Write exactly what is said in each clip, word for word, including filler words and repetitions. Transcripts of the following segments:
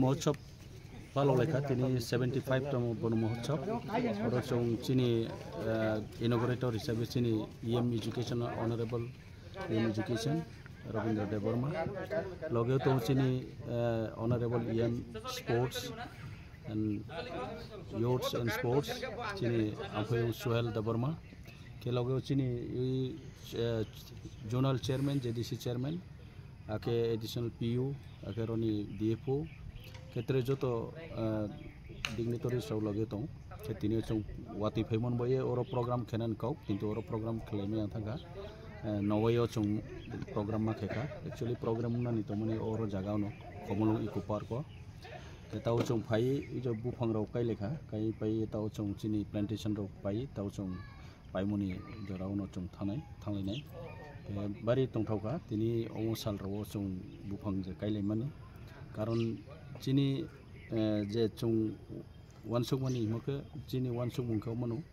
Mohotsab palok laikha tini seventy five tamo bono mohotsab. Oro chwng chini, eh, inaugurator hisabe chini E M Education, Honorable E M Education Rabindra Debbarma. Logeo tongo chini, eh, Honorable E M Sports and Youths and Sports, chini Amphayung Suhel Debbarma. Khe logeo chini, eh, Zonal Chairman, J D C Chairman, akhe additional P U, akhe roni D F O, khetre joto, ah, dignitaries rok loge tong. Khe tini chwng watwi phaimani bai oro program khenani kok, kintu oro program khlaimani ang thangkha. Eh, nowai o chwng program ma khaikha. Actually program wngnani tongmani oro jaga ono, Komolwng Eco Park o. Khe tao chwng phai, ijo buphang rok kai lekha, kai pai tao chwng chini plantation rok pai, tao chwng paimoni jorao no chwng thanai, thanglainai. Eh, bari tongthokha, tini omo sal rao chwng buphang je kailaimani. Karon chini, eh, je chwng uansukmani himo khe chini uansukmung khe omo no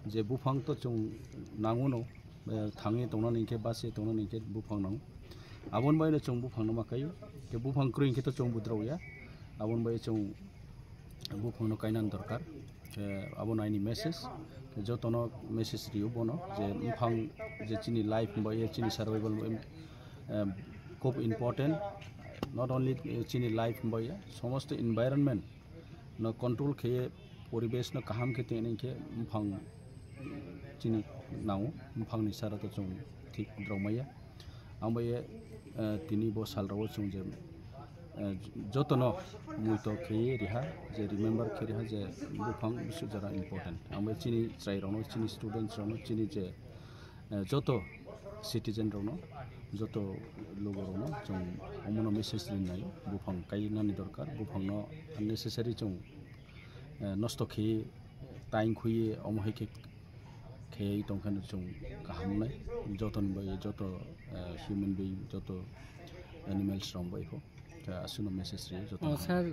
je buphang to chwng nango no, eh, thangwi tongnani hwnkhe basi tongnani hwnkhe buphang nango. Aboni bai no chwng buphang no ma kaio, khe buphang kwrwi hwnkhe to chwng budrok ya. Aboni bai chwng buphang no kainani dorkar. Khe abo no aini message. Khe jotono message rio bono je buphang je chini life bai chini survival bai, em, khub important, not only, eh, chini life bai somosto environment no control khe poribesh no kaham khe tongna khe buphang chini nango, buphang ni sara to chwng thik drok maya. Ang bai, eh, tini bo sal rao chwng je, eh, jotono muito khe riha, je remember khe riha je buphang bisu jora important. Ang bai chini chwrai rokno, chini students rokno, chini je, eh, joto citizen rokno, joto lugo rokno chwng omono message rinai, buphang kainani dorkar, buphangno unnecessary chwng, eh, nosto khe time khwi omo hai khe khe tongkha no chwng kaham nai, joto ni bai joto, eh, human being, joto animals rok bai pho. Khe aswkno message rio joto. Oh, sir,